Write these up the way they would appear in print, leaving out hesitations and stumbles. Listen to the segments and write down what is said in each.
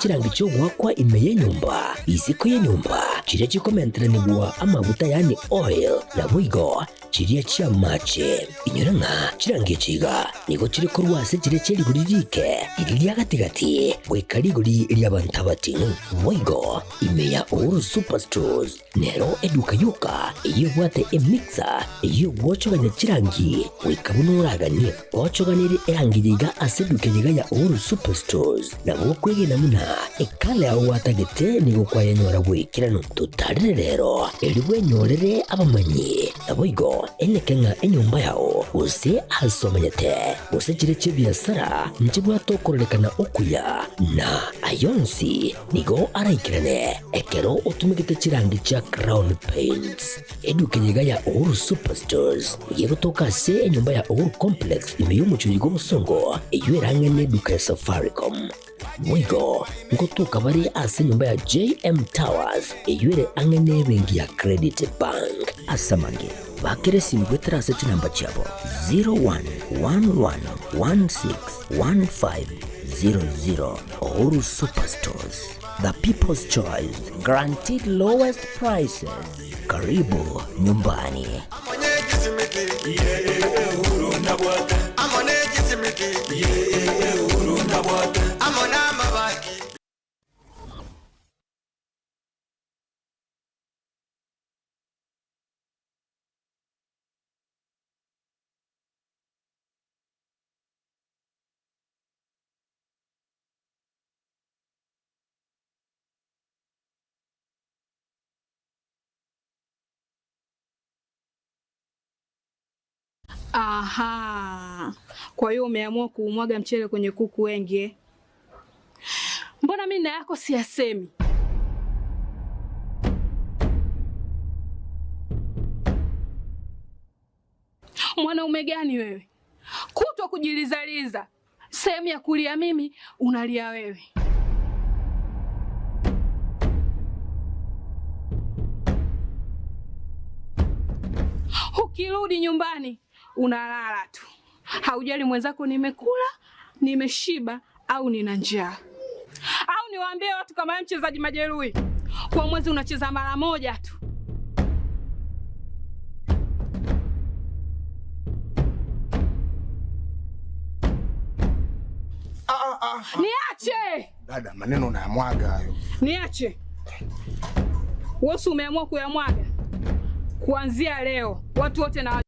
Chirangi chi'ogoakwa ime y'enyomba, isiko y'enyomba, chiria chikomenteranigwa amaguta yaani oil, naboigo chiria chi'amache. Inyora ng'a chirangi echi iga nigo chire korwa ase chiria chie rigori riike, riria ria gati-gati, goika rigori ri'abanto abating'u. Boigo ime ya Uhuru Superstores Nero eduka yoka eyio ebwate emixer eyio egwochogania chirangi goika buna oraganie. Gochoganerie erangi eye iga ase eduka eye iga ya Uhuru Superstores nabo okwegena buna ekala yao gwatagete nigo kwayenyora bw'ekeranu. Totarere rero erio bwenyorere abamanyi naboigo eneke ng'a enyomba yao gose ase omenyete gose chiria chi'ebiasara nchibwate okororekana okuya na ayonsi Nigo araikerane ekero otumegete chirangi chia Crown Paints. Eduka eye iga ya Uhuru Superstores nigo egotoka ase enyomba ya Uhuru Complex ime y'omochie oyo bw'obosongo eyio erang'e n'eduka ya Safaricom. Boigo ngotoka bare ase enyomba ya JM Towers eyio ere ang'e n'ebenki ya Credit Bank. Ase amange, bakera esimi goetera ase chinamba chiabo 0111161500. Uhuru Superstores, the people's choice, guaranteed lowest prices. Karibu nyumbani. Aha, kwa hiyo umeamua kuumwaga mchele kwenye kuku wengi eh? Mbona mimi na yako siyasemi? Mwanaume gani wewe? Kutwa kujilizaliza, sehemu ya kulia mimi unalia wewe. Ukirudi nyumbani unalala tu, haujali mwenzako nimekula, nimeshiba au nina njaa. Au niwaambie watu kama wewe mchezaji majeruhi, kwa mwezi unacheza mara moja tu. Niache! Dada, maneno unayamwaga hayo. Niache. Wewe umeamua kuyamwaga. Kuanzia leo watu wote na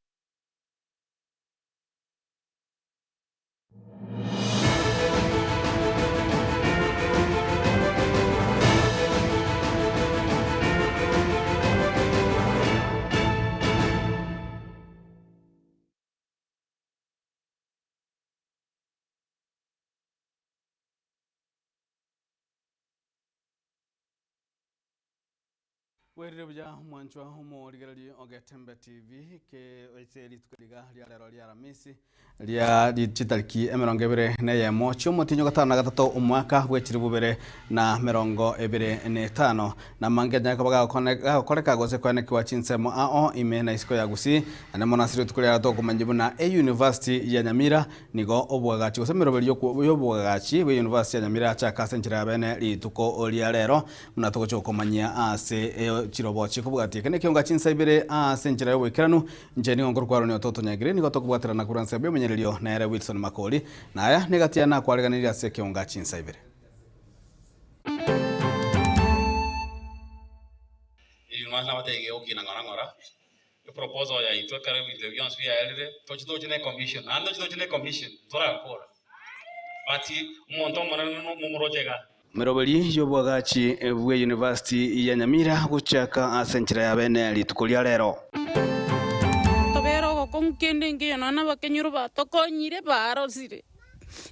Bwerire buya omwanchwa omorigereria o Getembe TV ke ase rituko riga ria rero ria Aramisi ria chitariki emerongo ebere na eyemo chiomotinyo gatano na gatato omwaka bwe chilifu bibere na merongo ebere na etano na amange anyare koba gagokoreka gose koenekiwa chinsemo ao ime na isiko ya Gusii naende mono ase rituko riarero tokomanyia buna eyunivasiti ya Nyamira Nigo oboagachi gose emeroberio y'oboagachi bw'eyunivasiti ya Nyamira yachaka ase enchera ya bene rituko ria rero, buna togochia gokomanyia ase chirobo chikobwatia. Eke nekionga chinsa ibere ase enchera y'oboikeranu. Inche nigo nkorokwa Aaron Ototo Nyagire, nigo tokobwaterana korwa ensemo y'omonyererio nere Wilson Makori. Na aya negati yane nakwareganirie ase ekeonga chinsa ibere. Erio nabatebirie gegokina ng'ora ng'ora. Eproposal yaito ekero ebinto ebi bionsi biaerire, toche toche na ecommission, naende toche toche na ecommission, torakora. But omonto omonene momoroche igaa. Meroberi y'oboagachi bw'eyunivasiti ya Nyamira gochaka ase enchera ya bene rituko ria rero. Tobere ogokong'u kende nkeiyo nonya nabakenyoro batokonyire barosire.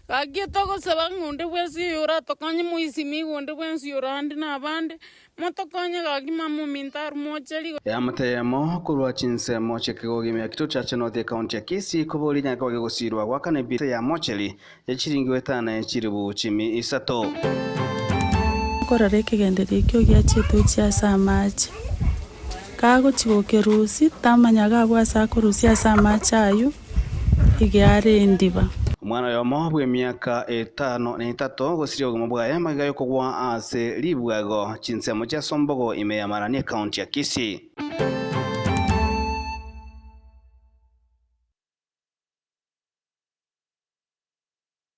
Gaki togosaba ng'a onde bwensi oyoratokonye moisimigwe onde bwensi orande na abande, motokonye gaki mama ominto arwe moche rigo. Eamate eyemo korwa chinsemo chi'ekegogo ime ya Kitutu Chache North ekaunti ya Kisii koboria enyare koba gegosirwa goakana ebita ya mocheri ye chiringi goetana ne chiribu chimi isato. Nkorora ekegenderio ekio giachete gochia ase amache, kagochia gokerusia, tamanya iga abwo ase akorusia ase amache aywo, iga are endiba. Omwana oyomo bw'emiaka etano na etato gosiria obogima bwaye magega y'okogwa ase ribwago chinsemo chia Sombogo ime ya Marani ekaunti ya Kisii.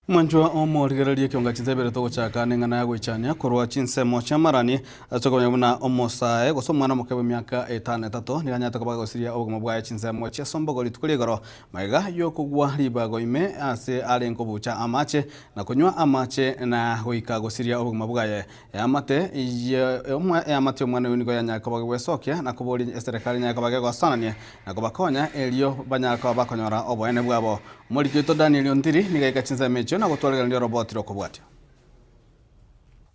Mwanchwa omorigereria ekionga chinsebere togochaka neng'ana ya goichania korwa chinsemo chi'amarani ase okomanya buna omosae gose omwana omoke bw'emiaka etano etato nigo anyarete koba agosiria obogima bwaye chinsemo chi'esombogo rituko ria igoro magega y'okogwa ribago ime ase are nkobucha amache na konywa amache na goika gosiria obogima bwaye. Eamate eamate y'omwana oyio nigo yanyare koba gegwesokia na koboria eserekari enyare koba gegoasanania na kobakonya erio banyare koba bakonyora oboene bwabo. Omoriki oito Daniel Ontiri nigo aika chinsemo echio na gotwaregereria oroboti rw'okobwatia.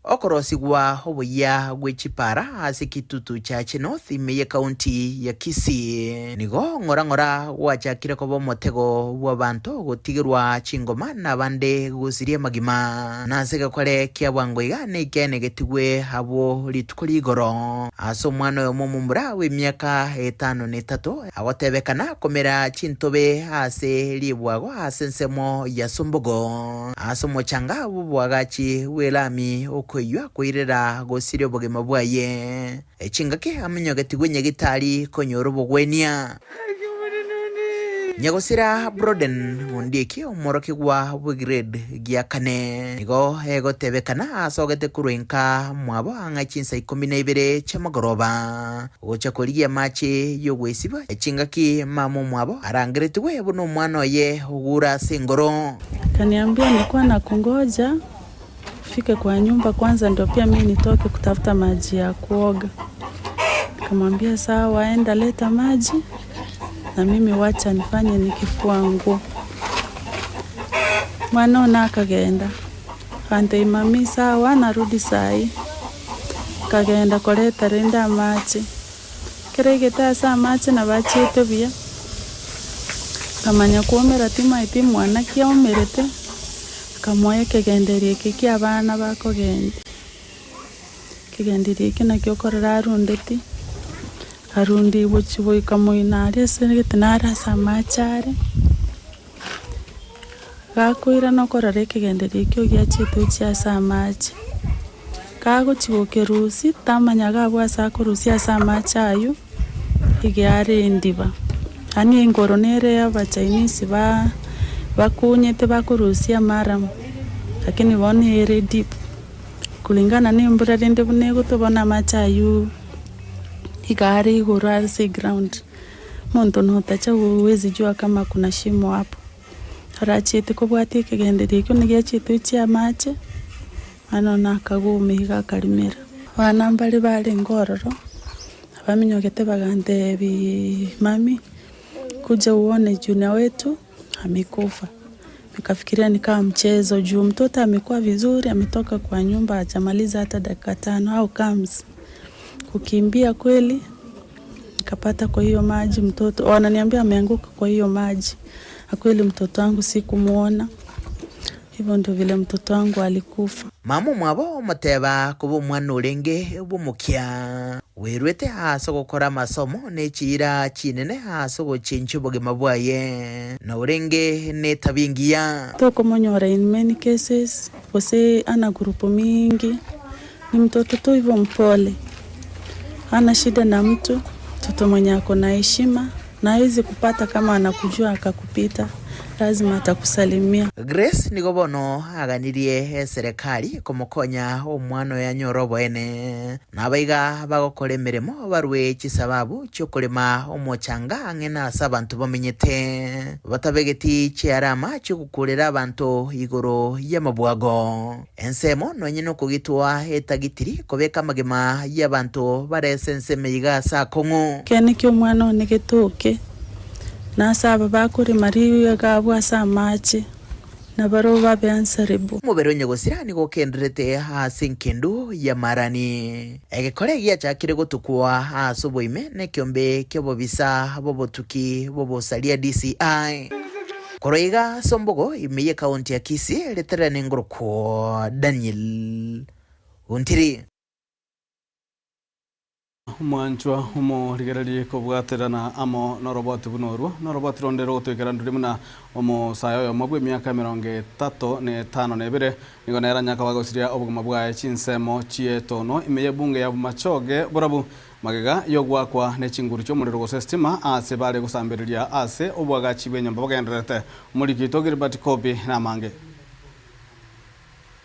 Okorosigwa oboyia gwe chipara ase Kitutu Chache North ime y'Ekaunti ya Kisii nigo ng'ora ng'ora gwachakire koba omotego bw'abanto gotigerwa chingoma na abande gosiria amagima. Na ase egekore kia bwango iga nekiaene getigwe abwo rituko rigoro ase omwana oyomo omomura bw'emiaka etano na etato Agotebekana komera chintobe ase ribwago ase ensemo ya Sumbugo, ase omochanga bw'oboagachi bw'elami okoiywa koirera gosiria obogima bwaye. Chingaki aminyogetigwe nyagitari konyora obogwenia. Nyagosira Broden Ondieki omworokigwa bw'egrade gia kane nigo egotebekana asogete korwa inka mwabo ang'e chinsa ikomi na ibere chiamagoroba. Gocha korigia amache y'ogwesiba chingaki mama omwabo arangeretigwe buna omwana oye ogure ase engoro. Akaniambia nilikuwa nakungoja ufike kwa nyumba kwanza ndio pia mimi nitoke kutafuta maji ya kuoga. Nikamwambia sawa, enda leta maji na mimi wacha nifanye nikifua nguo. Mwana one akagenda akantebia mami sawa narudi sahi. Nkagenda koreta rende amache, ekero aigete ase amache nabo achiete buya, nkamanya koumera timaeti mwana ki aumerete, nkamoa ekegenderio eke kia abana bakogendia. Ekegenderio eke nakio okorora arundeti, akarundia gochia goika moino aria ase gete nare ase amache are, Gakoirana okorora ekegenderio ekio giachete gochia ase amache. Kagochia gokerusia, tamanya iga abwo ase akorusia ase amache aywo, iga are endiba. Yaani engoro nere ya abachinese ba bakunyete bakorusia amaramu, lakini bono ere deep. Kulingana na embura rende buna egotwa bono amache aywo iga are igoro ase eground. Monto notacha huwezi jua kama kuna shimo hapo. Orachiete kobwatia ekegenderio ekio nigo echiete ochie amache, mani na akaguma iga akarimera. Abana mbare barenge ororo, abaminyogete bagantebiiii mami, kuja uone junior wetu amekufa. Nikafikiria ni kama mchezo juu mtoto amekuwa vizuri, ametoka kwa nyumba hajamaliza hata dakika tano, how comes? Kukimbia kweli nikapata kwa hiyo maji mtoto, wananiambia ameanguka kwa hiyo maji, na kweli mtoto wangu sikumuona. Hivyo ndio vile mtoto wangu alikufa. Mama omwabo omoteba koba omwana orenge bw'omokia, bwerwete ase ogokora amasomo ne chiira chinene ase ogochenchia obogima bwaye, na orenge netabia engiya. Tokomonyora in many cases, gose ana group mingi, ni mtoto tu hivyo mpole, hana shida na mtu, mtoto mwenye ako na heshima na hawezi kupata kama anakujua akakupita, lazima atakusalimia. Grace nigo bono aganirie eserekari komokonya omwana oye anyore oboene, na abaiga bagokora emeremo barue chisababu chi'okorema omochanga ang'e nase abanto bamenyete, batabegeti chiarama chi'ogokuurera abanto igoro y'amabwago. Ensemo nonye nokogitwa etagitiri kobeka amagima y'abanto bare ase ensemo iga ase akong'u. Ekeene ki'omwana one getoke, na ase aba bakorema riiga abwo ase amache, na barabwo babe answerable. Omobere onye gosira nigo okendererete ase engendu y'amarani. Egekore giachakire gotukwa ase oboime nekiombe ki'obobisa bw'obotuki bw'obosaria DCI. Korwa iga ase ombogo ime y'ekaunti ya Kisii ritarera nengorokwo Daniel Ontiri. Omwanchwa omorigererie kobwaterana amo noroboti buna orwo, noroboti ronde rogotoikera nduri buna omosae oyomo bw'emiaka emerongo etato na etano na ebere, nigo nere anyare koba agosiria obogima bwaye chinsemo chi'etono ime y'ebunge ya Bomachoge Borabu, magega y'ogoakwa ne chinguru chi'omorero gose estima aase bare gosambereria ase oboagachi bw'enyomba bogendererete. Omoriki oito Gilbert Kobi namange.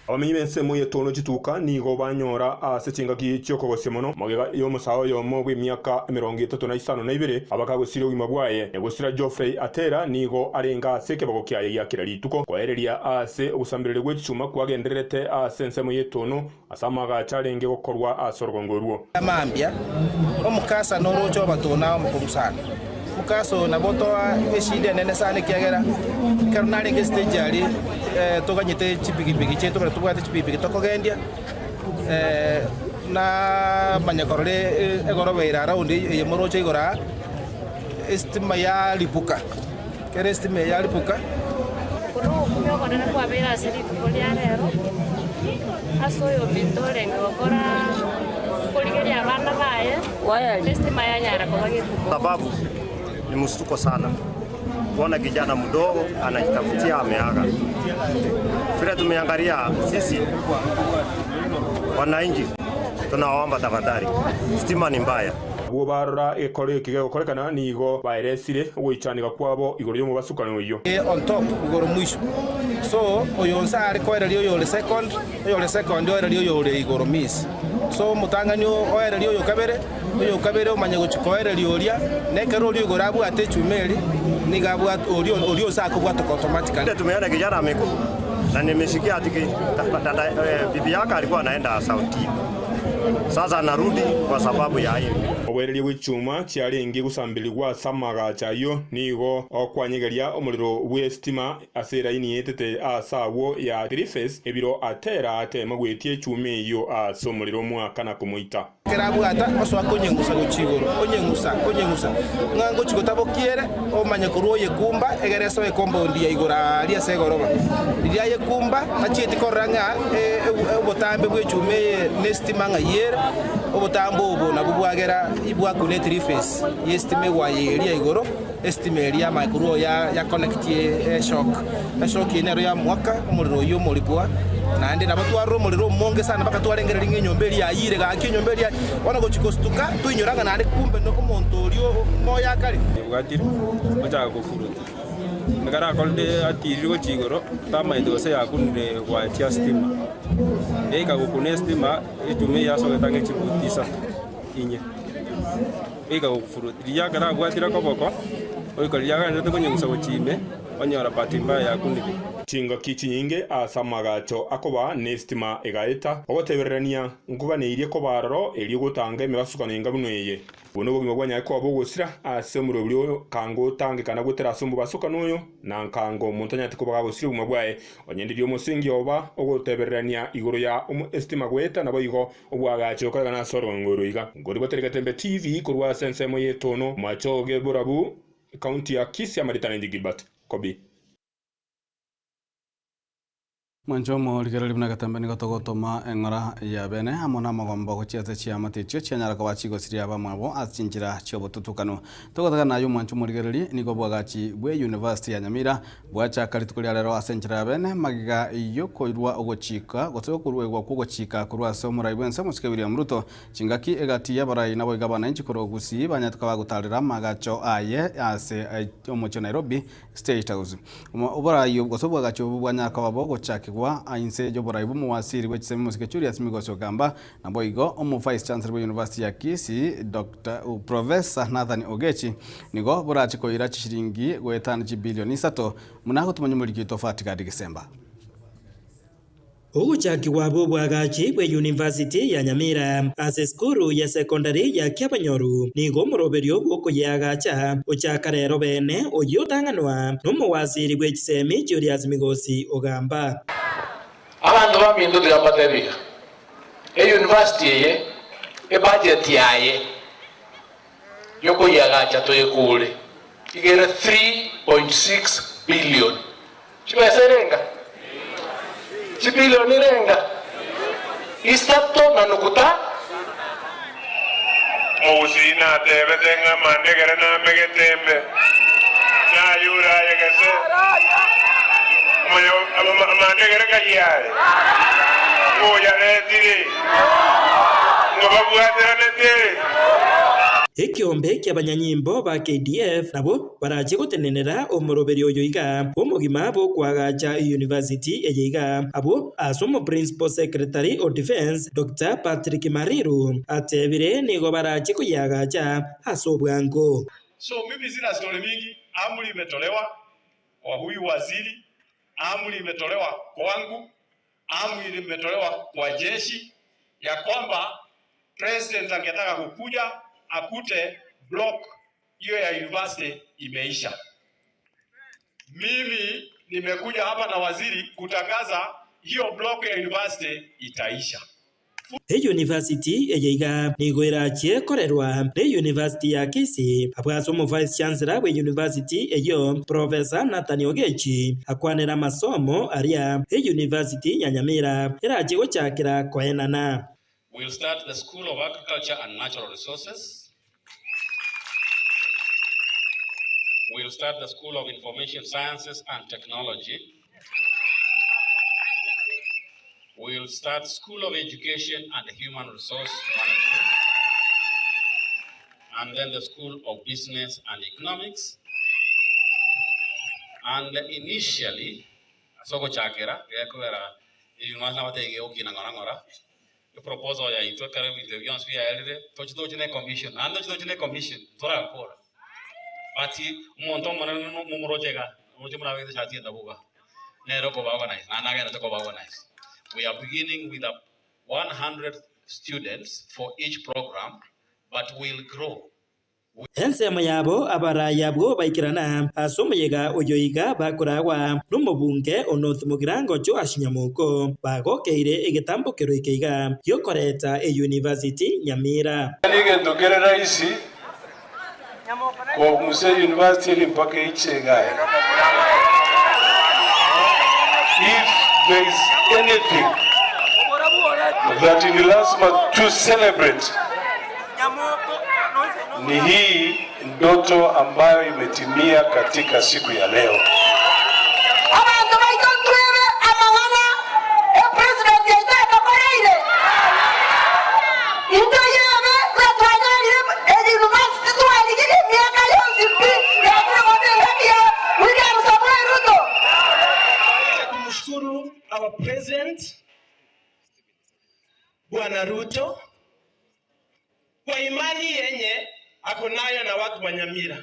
Abamenyi b'ensemo y'etono chituka nigo banyora ase chingaki chi'okogosia mono, magega y'omosae oyomo bw'emiaka emerongo etato na isano na ibere abakagosiria obogima bwaye. Nyagosira Geoffrey Atera nigo arenge ase ekebago kiaye gia kera rituko koereria ase ogosambereria gwe chichuma kwagendererete ase ensemo y'etono ase amagacho arenge gokorwa ase orogongo orwo. Mambia, omokasa noroche obatona omokong'u sana. Omokasa oyo nabo otoa eshida enene sana ekiagera ekero narenge estage aria toganyete chipigipigi chiaito ekero tobwate chipigipigi tokogendia namanya korora egoroba ere around eye moroche igoro aa, estima yaripuka, ekero estima eye yaripuka. Oko nogokumia okonene kwabeire ase rituko ria rero, ase oyominto orenge gokora korigeria abana baye, estima yanyara koba getuko. Sababu ni mshtuko sana kuona kijana mdogo anajitafutia ameaga. Vile tumeangalia sisi wananchi tunaomba tafadhali, stima ni mbaya. Abwo barora egekoro eke gegokorekana nigo baeresire ogoichanika kwabo igoro y'omobasukano oyio. On top igoro mwisho so oyo onsi are koereria oyore second oyore second oereria oyore igoro miss so omotang'ani oereria oyo kabere oyo kabere omanye gochia koereria oria na ekero oria igoro abwate echuma eria nigo abwate oria oria onsi akobwatoka automatically. Tumeona kijana amekufa na nimesikia ati dada bibi yake alikuwa anaenda Sauti sasa anarudi kwa sababu ya hii. Oboereria bwe chichuma chiarenge gosamberigwa ase amagacho ayio nigo okwanyegeria omorero bw'esitima ase eraini etete aase agwo ya Three-Phase, ebiro atera ateema goetia echuma eyio ase omorero omwaka na komoita. Ekero abwata, osoa konyeng'usa gochia igoro, onyeng'usa, onyeng'usa, ng'a ngochia gotabokia ere, omanye korwa oyekumba, egere esoe compound ya igoro aaria ase egoroba. Riria ayekumba, tachieti korora ng'a obotambe bw'echuma eye nestima ng'ai ere, obotambe obo nabwo bwagera bwakuna ethree-phase y'estima egwaya eria igoro, Esitima eria yamanya korwa oo ya connect eshock. Eshock eye nero yamoaka omorero oyio omorigwa naende nabo twarora omorero omonge sana mpaka twarengereria ng'a enyomba eria yayire gaki enyomba eria bono gochia gostuka toinyora ng'a naende kumbe no omonto oria moyo akare. Ebwatire, ochaka kofuruta. Ekero akorire atirire gochia igoro, tamaeti gose yakunire goachia stima. Yaika gokuna estima, echuma eyio yasogete ang'e chibuti isato, inye. Goika gokufurwa, riria ekero abwatire koboko, goika riria agenderete konyegusa gochia ime, onyora bahati mbaya yakunire. Chingaki chinyinge ase amagacho akoba nesitima egaeta, ogotebererania nkoganeirie koba aroro erio gotanga emebasukano enga buna eye. Obwo nobogima bwa Nyae koba bogosira ase omorobiri oyo, kanga otangekana gotera ase omobasukano oyo, na nkanga omonto anyarete koba gagosiria obogima bwaye. Onye ndiria omosingi oba ogotebererania igoro ya esitima goeta, naboigo Obwagachi okoregana ase orogongo oro iga. Nkori goteria Getembe TV korwa ase ensemo y'etono, Machoge Borabu, Ekaunti ya Kisii Amaritana Inche Gilbert Kobi. Mwanche omorigereria buna Getembe nigo togotoma eng'ora ya bene amo namagombo gochia ase chiamate echio chianyara koba chigosiria abamwabo ase chinchera chi'obotutukanu. Togotagana naye omwanche omorigereria nigo obwagachi bwe University ya Nyamira Bwachaka rituko ria rero ase enchera ya bene, magega y'okoirwa ogochika, gose okoruegwa kw'ogochika korwa ase omorai bw'ense omosike William Ruto, chingaki egati y'abarai naboigo abananchi korwa Gusii banyatuka bagotarera amagacho aye ase omochie o Nairobi State House. Oborai gose obwagachi obo bwanyara koba bogochakigwa inse y'oborai bw'omowasiri bw'echisemi omosike Julius Migosi Ogamba, Naboigo omo Vice Chancellor bwe University ya Kisii Doctor Professor Nathan Ogechi nigo borache koira chishilingi goetana chibilioni isato buna agotomanya omoriki oito Fatigadi Gisemba. Ogochakigwa bw'obwagachi bwe University ya Nyamira ase esukuru ya secondary ya Kiabanyoru nigo omoroberio bw'okoyeagacha ochaka rero bene oyio otang'anwa nomowasiri bwe chisemi Julius Migosi Ogamba. Abanto baminto tiga mbatebi iga, Eyunivasiti eye ebudget yaye yokoyiagacha toyekore iga ere 3.6 billion. Chibesa erenga? Chibilioni erenga? Isato na nukuta. Omogusii natebete ng'a amandegere namegete embe, naye orayegese. Amandegere ng'ai are? Ng'o oyaretire? Ng'o babwateranete? Ekeombe ki'abanyanyimbo ba KDF nabwo barache gotenenera omoroberio oyo iga bw'omogima bw'okoagacha eyunivasiti eye iga. Abwo ase Omoprincipal Secretary o Defence, Doctor Patrick Mariru, atebire nigo barache koyeagacha ase obwango. So mimi sina story mingi, amri imetolewa kwa huyu waziri, amri imetolewa kwangu, amri imetolewa kwa jeshi ya kwamba president angetaka kukuja akute block hiyo ya university imeisha. Mimi nimekuja hapa na waziri kutangaza hiyo block ya university itaisha. Eyunivasiti eye iga nigo erachie korerwa neyunivasiti ya Kisii, abwo ase omo-vice chancellor bw'eyunivasiti eyio, Professor Nathan Ogechi, akwanera amasomo aria eyunivasiti ya Nyamira erachie gochakera koenana. We'll start the School of Agriculture and Natural Resources. We'll start the School of Information Sciences and Technology. We'll start School of Education and Human Resource Management. And then the School of Business and Economics. And initially, ase ogochakera, gekogera ebing'wanso nabatebie gegokina ng'ora ng'ora, eproposal yaito ekero ebinto ebi bionsi biaerire, tochi toche na ecommission, naende tochi toche na ecommission, torakora. But omonto omonene momoroche iga, oroche buna abegete eshati endabu iga, nere okoba organize, naende agenderete koba organize. We are beginning with a 100 students for each program, but will grow. Ensemo yabo abarai abwo baikerana ase omoyega oyo iga bakoragwa nomobunge o North Mugirango Joash Nyamoko, bagokeire egetambokero eke iga giokoreta eyunivasiti Nyamira. Negento kere rahisi kong'usa eyunivasiti eri mpaka eiche iga ere. If there is anything that ni lazima to celebrate ni hii ndoto ambayo imetimia katika siku ya leo. Abanto baito ntwebe amang'ana epresident yaito atokoreire. Intoyebe buna twanyorire eyunivasiti twarigirie emiaka yonsi pi yakire bono engaki ya William Samoei Ruto. Kumshukuru our president Bwana Ruto kwa imani yenye ako nayo na watu wa Nyamira.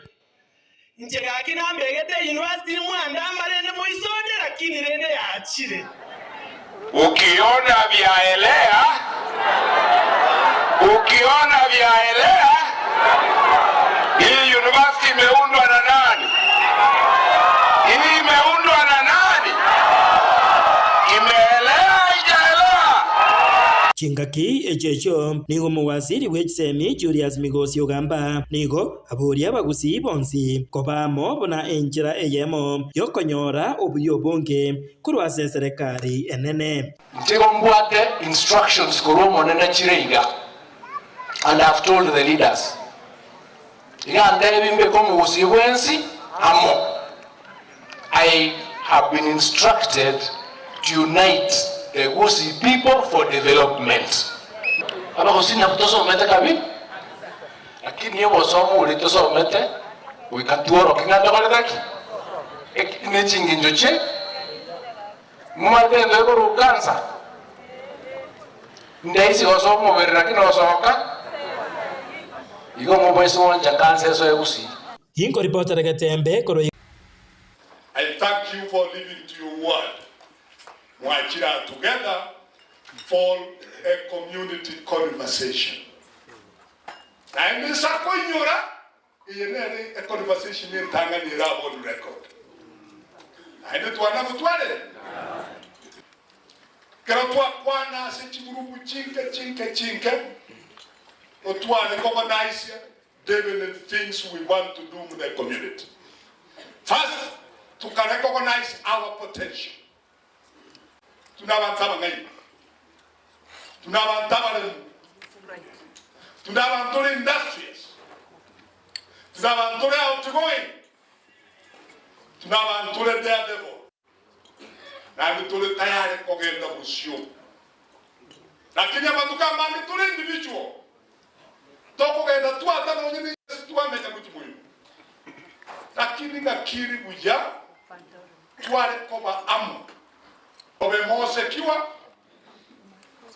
Inche gaki nambegete university mwandamba rende moisonde lakini rende yachire. Ukiona vyaelea, ukiona vyaelea, hii university imeundwa na nani? Hii imeundwa na nani? Imeelea haijaelea? Chingaki echio echio nigo omowaziri bwe chisemi Julius Migosi ogamba nigo aboria abagusii bonsi koba amo buna enchera eyemo yokonyora obuya obonge korwa ase eserekari enene. Inche igo mbwate instructions korwa Omonene chire iga, and I have told the leaders, iga ntebi mbeke omogusii bwensi amo. I have been instructed to unite the Gusii people for development. Abagusii nabwo tosomete kabi, lakini obosomo oria tosomete goika tworoke ng'a ntokorete ki? Eki ne chingencho chie momanyete egento gekorwa cancer? Ndaisi gosoa omobere lakini osoka igo mobaise gwancha cancer esoe Gusii. Inkoripotera Getembe korwa. I thank you for living to your word. Mwachire together for a community conversation. Naende inse akoinyora, eye nere a conversation entang'ani ere abwo on record. Naende twana gotwarire. Ekero twakwana ase chigurupu chinke chinke chinke, totware kogonaisia definite things we want to do in the community. First, to recognize our potential. Tuna abanto abang'aini. Tuna abanto abaremu. Tuna abantu ore industrious, tuna abantu ore outgoing, tuna abantu ore daredevil, naende tore tayari kogenda bosio. Lakini amatuko amange tore individual, tokogenda twata nonye na Yesu twamenya gochia moino. Lakini ng'akiri buya tware koba amo, tobe more secure,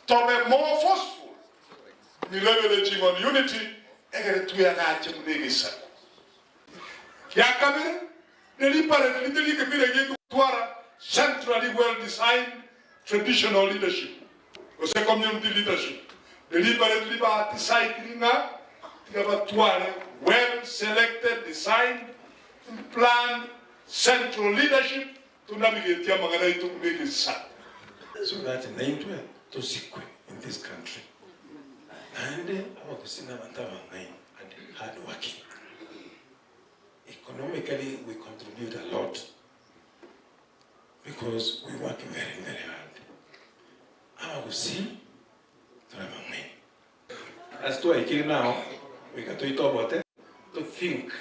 tobe more forceful in leveraging on unity egere tweagache buna egesaku. Kia kabere, deliberately teri ekemira giaito gotwara centrally well designed traditional leadership gose community leadership. Deliberately ba decidiri ng'a tiga batware well selected, designed and planned central leadership tonabigetie amang'ana aito buna egesaku. So that naintwe tosikwe in this country. Naende abagusii nabanto abang'aini and hard working. Economically we contribute a lot because we work very very hard. Abagusii tore abang'aini. Ase twaikire nao goika toitobote to think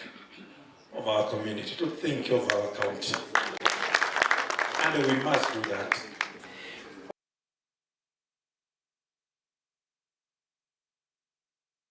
of our community, to think of our county and we must do that.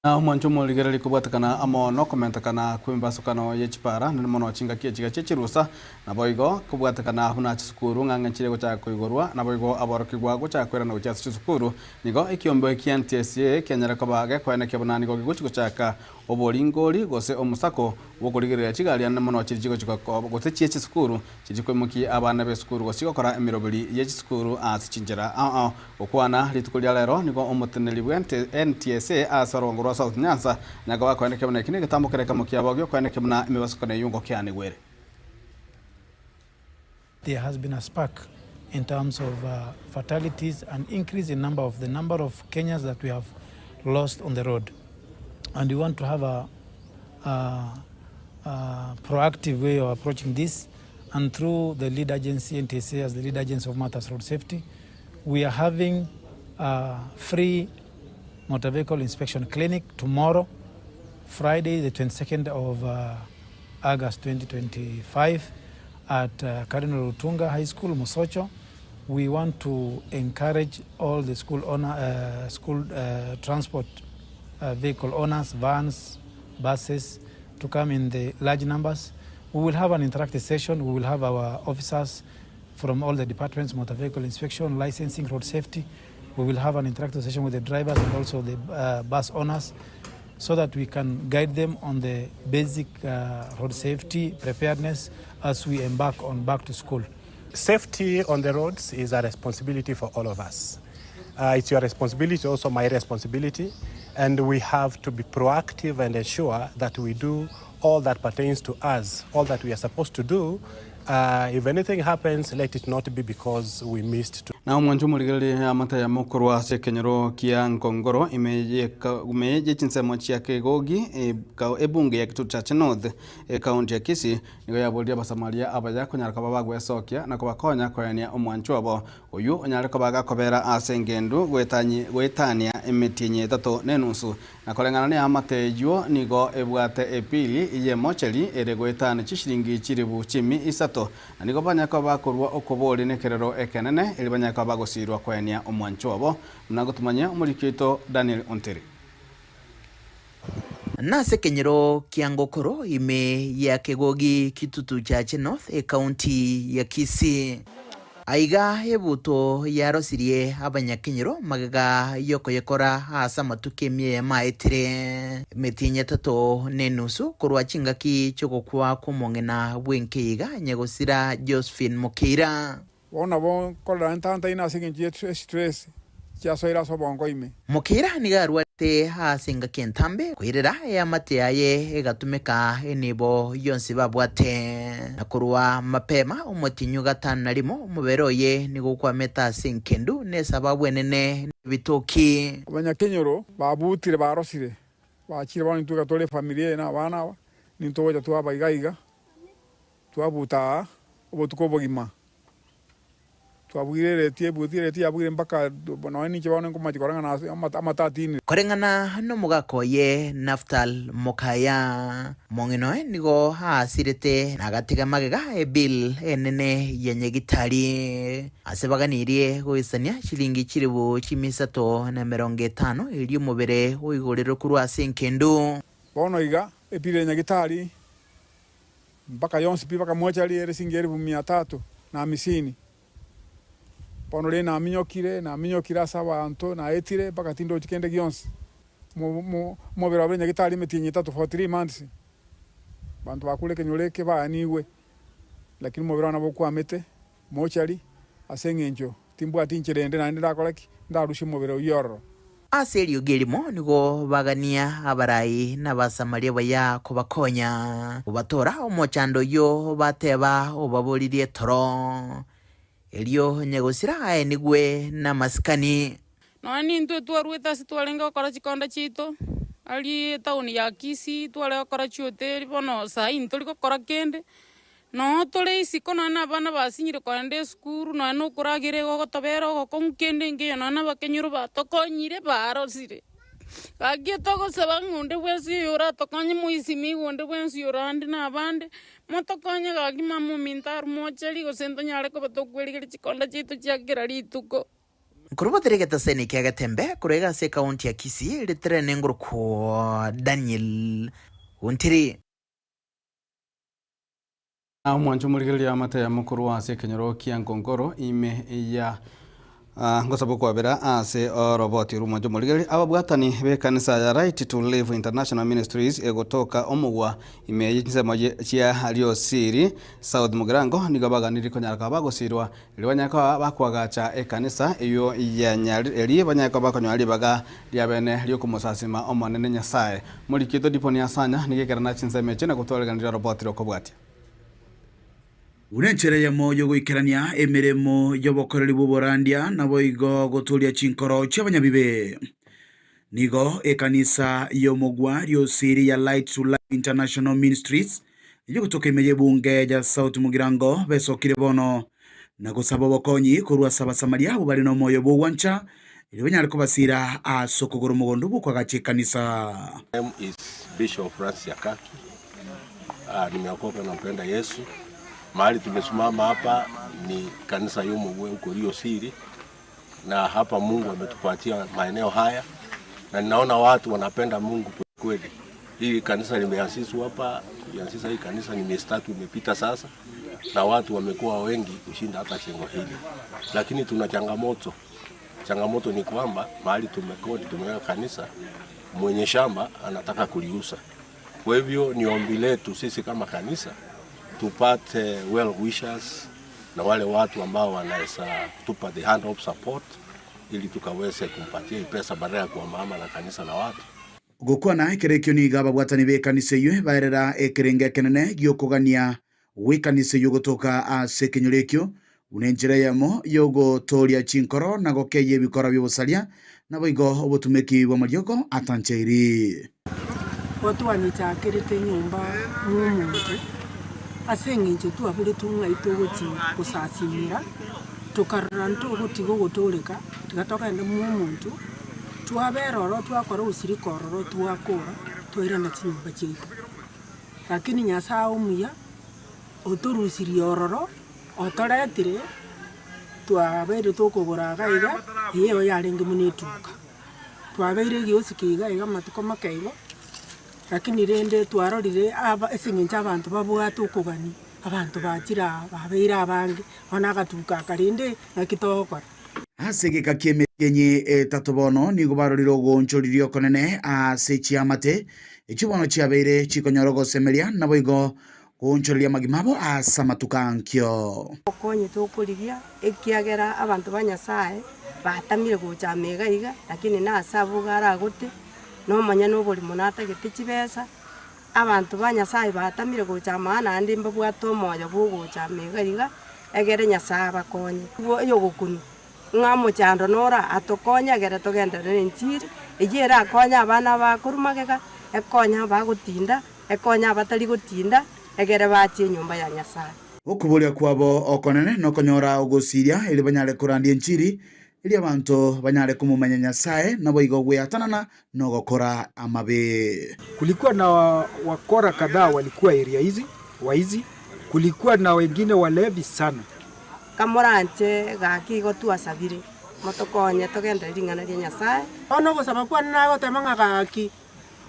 Na omwancho omorigereria kobwatekana amo nokomentekana kw'embasokano ye chipara, naende mono chingaki echiga chie chirusa, naboigo kobwatekana buna chisukuru ng'a ng'enchire gochaka koigorwa, naboigo aborokigwa gochaka koirana gochia ase chisukuru, nigo ekiombe kia NTSA kianyare koba gekoenekia buna nigo gegochi gochaka oboringori gose omosako bw'okorigereria chigari ande mono chiria chigochika gose chie chisukuru chiria chikoimokia abana b'esukuru gose chigokora emeroberi ye chisukuru ase chinchera ao ao. Gokwana rituko ria rero nigo omoteneneri bwe NTSA ase orogongo rwa South Nyanza nigo akoenekia buna eki negetambo kere ekemo kiabo giokoenekia buna emebasokano eyio ngokianigwe ere. There has been a spark in terms of fatalities and increase in number of the number of Kenyans that we have lost on the road. And we want to have a, a, a proactive way of approaching this. And through the lead agency, NTSA, as the lead agency of matters road safety, we are having a free motor vehicle inspection clinic tomorrow, Friday, the 22nd of August 2025 at Cardinal Otunga High School, Mosocho. We want to encourage all the school owner, school transport vehicle owners, vans, buses, to come in the large numbers. We will have an interactive session. We will have our officers from all the departments, motor vehicle inspection, licensing, road safety. We will have an interactive session with the drivers and also the bus owners so that we can guide them on the basic road safety preparedness as we embark on back to school. Safety on the roads is a responsibility for all of us. It's your responsibility, also my responsibility, and we have to be proactive and ensure that we do all that pertains to us, all that we are supposed to do. If anything happens, let it not be because we missed to. Na omwancho omorigereria amata yamo korwa ase ekenyoro kia Nkongoro ime ime ye chinsemo chia Kegogi ebunge ya Kitutu Chache North ekaunti ya Kisii nigo yaboria abasamaria abaya konyara koba bagwesokia na kobakonya koenia omwancho obo oywo onyare koba gakobera ase engendu goetanyi goetania emetienyi etato na enusu na koreng'ana na eamate eywo nigo ebwate epili y'emocheri ere goetania chishilingi chiribu chimi isato na nigo banyare koba bakorwa okobori na ekerero ekenene eri banyare koba bagosirwa koenia omwancho obo buna gotumanya omoriki oito Daniel Ontiri. Nase ekenyoro kia Ngokoro ime ya Kegogi Kitutu Chache North ekaunti ya Kisii. Aiga ebuto yarosirie abanyakenyoro magega y'okoyekora ase amatuko emia eyemo aetire emetienyi etato na enusu korwa chingaki chi'ogokwa kw'omong'ina bw'enkeiga nyagosira Josephine Mokeira. Bono nabo nkorora ntantaine ase engencho ye estress chiasoire ase obongo ime. Mokeira nigo arwarete ase engaki entambe, koirera eamate yaye egatumeka enibo yonsi babwate. Na korwa mapema omotienyi o gatano na rimo omobere oye nigo okwamete ase enkendu na esababu enene nebitoki. Abanyakenyoro babutire barosire, bachire bono intwe iga tore efamiri eye na abana aba, nintogocha twaba iga iga, twabuta aa obotuko obogima. Twabugire ereti ebuti ereti yabugire mpaka nonya ninche bono nkomachi korora ng'a nase amato atinire. Koreng'ana nomogaka oye Naftal Mokaya, mong'ina oye nigo aasirete na agatiga magega ebill enene ya nyagitari ase baganirie goisania chilingi chilifu chimisato na emerongo etano erio omobere oigorerwe korwa ase enkendu. Bono iga ebill ya nyagitari mpaka yonsi pi bakamocha ere singi elifu mia tatu na hamsini. Bono rende naminyokire, naminyokire ase abanto, naetire mpaka tindochi kende gionsi. Omobere obe nyagetari emetienyi etato for 3 months. Abanto bakure ekenyoro eke baanigwe, lakini omobere one nabo okwamete mochari ase eng'encho timbwati inchera ende naende ndakore ki? Ndarusie omobere oyio ororo. Ase eriogi erimo nigo bagania abarai na Abasamaria baya kobakonya kobatora omochando oyio bateba obaboririe toro. Erio nyagosira aenigwe namasikani. Nonya nintwe twaruete ase twarenge gokora chikonda chiaito, aria etown ya Kisii tware gokora chihoteli bono sai ntori gokora kende, noo tore isiko nonya na abana basinyire kogenda esukuru nonya na okoragera igo ogotobera ogokong'u kende nkeiyo nonya na abakenyoro batokonyire barosire. Gaki togosaba ng'a onde bwensi oyo oratokonye moisimi iga onde bwensi orande na abande, motokonye gaki mama ominto arwe mochari gose ntonyare koba tokwerigeria chikonda chiaito chia kera rituko. Nkorobotera egetaseni kia Getembe korwa iga ase ekaunti ya Kisii ritere nengorokwo Daniel Ontiri. Omwancho omorigereria amatemo korwa ase ekenyoro kia Nkonkoro ime ya ngosaba okwabera ase oroboti orwo omwancho omorigereria ababwatani b'ekanisa ya Right to Live International Ministries egotoka omogwa ime ye chinsemo chia Riosiri South Mugirango nigo baganiri konyara koba bagosirwa erio banyare koba bakwagacha ekanisa eyo ya eri banyare koba bakonyora ribaga ria bene riokomosasima omonene Nyasaye morikito diponi asanya nigo ekerana chinsemo echio na gotwareganire oroboti rokobwatia. Buna enchera eyemo y'ogoikerania emeremo y'obokoreri bw'oborandia naboigo gotoria chinkoro chi'abanyabibe. Nigo ekanisa y'omogwa riosiri ya Light to Life International Ministries eyogotoka ime y'ebunge ya South Mugirango besokire bono na gosaba obokonyi korwa ase Abasamaria abwo bare nomoyo bw'ogwancha erio banyare kobasira ase okogora omogondo bw'okoagacha ekanisa. Name is Bishop Francis Akaki. Nimeokoka nampenda Yesu. Mahali tumesimama hapa ni kanisa Yomogwe huko Rio Siri, na hapa Mungu ametupatia maeneo haya, na ninaona watu wanapenda Mungu kweli. Hii kanisa limeanzishwa hapa, tulianzisha hii kanisa ni miezi 3 imepita sasa, na watu wamekuwa wengi kushinda hata jengo hili, lakini tuna changamoto. Changamoto ni kwamba mahali tumekodi, tumeweka kanisa, mwenye shamba anataka kuliuza. Kwa hivyo ni ombi letu sisi kama kanisa tupate well wishers na wale watu ambao wanaweza kutupa the hand of support ili tukaweze kumpatia hii pesa badala ya kuhamahama na kanisa na watu. Gokwana ekerekio niga ababwatani b'ekanisa eywo baerera ekerenge ekenene giokogania gw'ekanisa eywo gotoka ase ekenyoro ekio buna enchera eyemo yogotoria chinkoro na gokeyia ebikora bia naboigo obotumeki bwa mariogo atancheiri. Otwanyichakerete nyomba mwomonto ase eng'encho twaburetwe ng'ai togochi gosasimera tokarora ntogotiga ogotoreka tiga togende mwomonto twabera oro twakora obosirika ororo twakora twairana chinyomba chiaito. Lakini Nyasaye omuya otorusirie ororo otoretire twabeire tokogora iga iga eywo yarenge buna etuka. Twabeire egiosiki iga iga amatuko make igo lakini rende twarorire aba ase eng'encho abanto babwate okogania abanto bachire aa babeire abange bono agatuka aka rende naki togokora. Ase egeka kia emetienyi etato bono nigo barorire ogoonchoriria okonene ase chiamate echio bono chiabeire chikonyora ogosemeria naboigo goonchoreria amagima abo ase amatuko ankio. Okonye tokorigia, ekiagera abanto ba Nyasaye batamire gocha ime iga iga, lakini nase abwo iga aragote, na omonyene oborimo natagete chibesa, abanto ba Nyasaye batamire gocha amo aa naende mbabwate omoyo bwa ogocha ime iga iga, egere Nyasaye abakonye. Igo oyogokunwa, ng'a omochando noro atokonye egere togenderere na enchiri, eyio erakonye abana bakorwa magega, ekonye abagotinda, ekonye abatari gotinda, egere bachie enyomba ya Nyasaye. Okoboria kwabo okonene nokonyora ogosiria erio banyare korandia enchiri, erio abanto banyare komomanya Nyasae, naboigo gweatanana nogokora amabe. Kulikuwa na wakora kadhaa walikuwa area hizi, waizi, kulikuwa na wengine walevi sana. Kamoranche gaki igo twasabire, motokonye togenderere ring'ana ria Nyasae. Bono ogosaba kwane nagoteba ng'a gaki,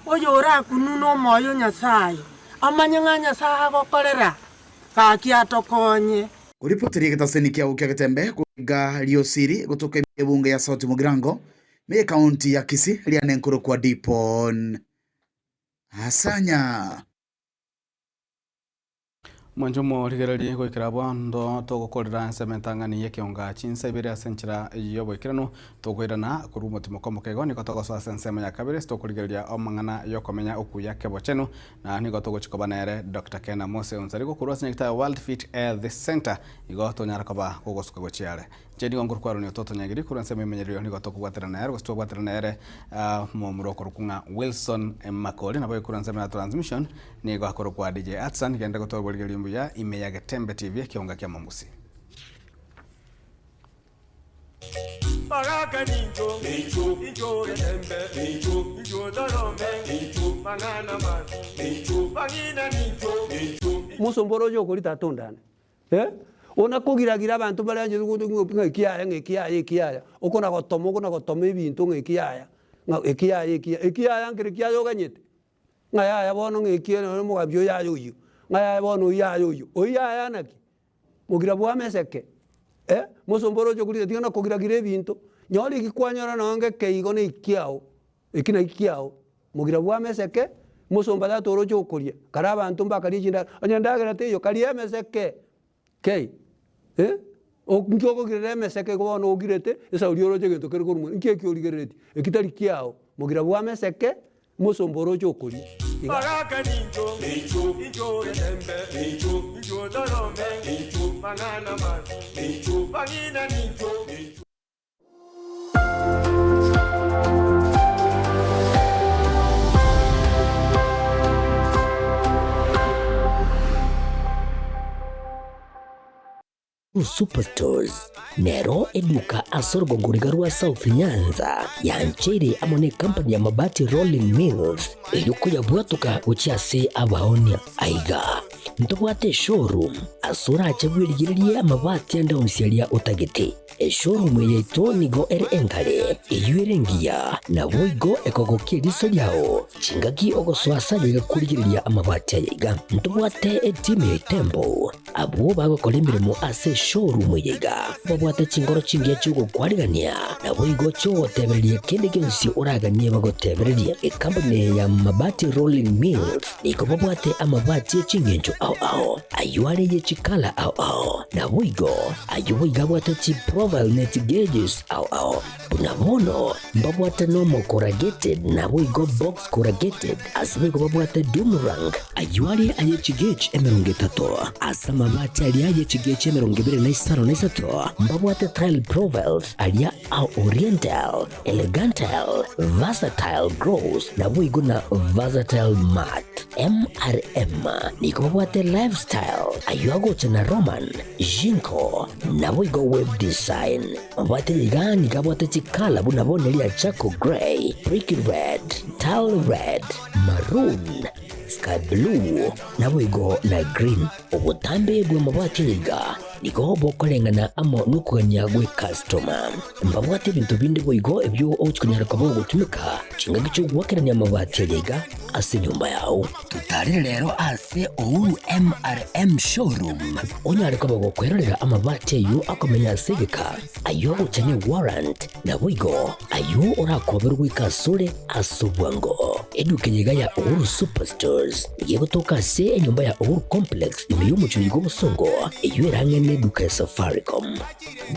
oyorakunune omoyo o Nyasae, amanye ng'a Nyasae agokorera, gaki atokonye. Koripoteria egetaseni kiabo kia Getembe koiga Riosiri gotoka ebunge ya South Mugirango me ekaunti ya Kisii riane nkorokwa Dipon Asanya. Mwanche omorigererie goikera bono togokorera ensemo entang'ani y'ekeonga chinsa ibere ase enchera y'oboikeranu tokoirana korwa omotimoko omoke igo nigo togosoa ase ensemo ya kabere ase tokorigereria amang'ana y'okomenya okuya kebochenu na nigo togochia koba nere Doctor Ken Amose Onsarigo korwa ase nyagitari ya World Fit Health Centre igo tonyara koba gogosuka gochia are. Inche nigo nkorokwa Aaron Ototonyagiri korwa ensemo y'emenyererio nigo tokobwaterana nere gose twabwaterana nere momura okorokwa ng'a Wilson Makori nabo korwa ensemo ya transmission nigo akorokwa DJ Atsan genda gotwara oborigereria mbuya ime ya Getembe TV ekeonga kia Momusi. Bagaka nincho, incho Getembe, incho Torome, mang'ana mabi, bang'ina nincho. Mosomba ore oche okori tata ondane. Eh, ona kogira-gira abanto mbare anchete gocha ng'a ekiaya ng'a ekiaya ekiaya, okona gotoma okona gotoma ebinto ng'a ekiaya, ng'a ekiaya ekiaya, ekiaya nkere kiaya oganyete, ng'a yaya bono ng'a ekiya nonye omogambi oyo yaya oyio, ng'a yaya bono oyio yaya oyio, oyio yaya naki? Mogira bwameseke, eh, mosomba oroche okorire tiga na kogira-gira ebinto, nyora eki kwanyora nonye ngeke igo na ekiao. Eki naki kiao, mogira bw'ameseke, mosomba tata oroche okoria, kare abanto mbakaria chindagera, onye endagera teiyo karia emeseke kei, eh, nki okogirera emeseke igo bono ogirete, esauri oroche egento kere korwa mono, nki eki origereretie, eki tari kiao, mogira bw'ameseke, mosomba oroche okoria. Iga. Bagaka nincho, incho Getembe, incho Torome, mang'ana mabi, bang'ina nincho. Superstores nero eduka ase orogongo riga rwa South Nyanza yancheire amo ne company ya Mabati Rolling Mills erio koyabwatoka gochia ase abaonia. Aiga ntobwate eshowroom ase orache bwerigererie amabati ande onsi aria otagete. Eshowroom yaito nigo ere engare, eyio ere engiya, naboigo ekogokia eriso riao chingaki ogosoa ase ayaiga korigereria amabati aya iga. Ntobwate etimu ya Itembo, abwo bagokora emeremo ase eshowroom eye iga, babwate chinkoro chingiya chi'ogokwarigania, naboigo chi'ogotebereria kende gionsi oraganie bagotebererie. Ekampuni eye ya Mabati Rolling Mills nigo babwate amabati e chingencho ao ao, ayio are ye chikala ao ao, naboigo Ayio boigo abwate chiprofile ne chigeges ao ao. Buna bono mbabwate normal corrugated naboigo box corrugated ase boigo babwate doom rank. Ayio are aye chigauge 30, ase amabati aria aye chigauge 25 mbabwate tile profiles aria a oriental, elegantal, versatile gloss naboigo na versatile matte. MRM nigo babwate lifestyle ayio agocha na Roman, Jinko, naboigo web design. Mabwate iga nigo abwate chikala buna bono ria charcoal grey, brick red, tile red, maroon, sky blue, naboigo na green. Obotambe bw'amabati aya iga nigo bokoreng'ana amo nokogania gw'ecustoma. Mbabwate ebinto binde boigo ebio ogochia konyara koba ogotumeka chingaki chi'ogoakerania amabati aya iga ase enyomba yao. Totarere rero ase Uhuru MRM Showroom onyare koba gokwerorera amabati ayio akomenya ase egeka, ayio agocha ne warrant, naboigo ayio orakoberwe goika asore ase obwango. Eduka eye iga ya Uhuru Superstores nigo egotoka ase enyomba ya Uhuru Complex ime y'omochie oiga obosongo, eyio ere ang'e neduka ya Safaricom.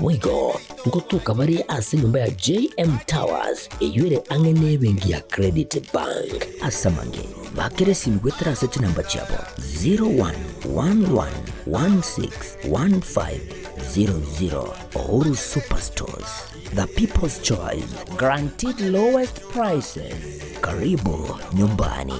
Boigo ngotoka bare ase enyomba ya JM Towers eyio ere ang'e nebenki ya Credit Bank. Ase amange, bakera esimi goetera ase chinamba chiabo 0111161500. Uhuru Superstores, the people's choice, guaranteed lowest prices. Karibu nyumbani.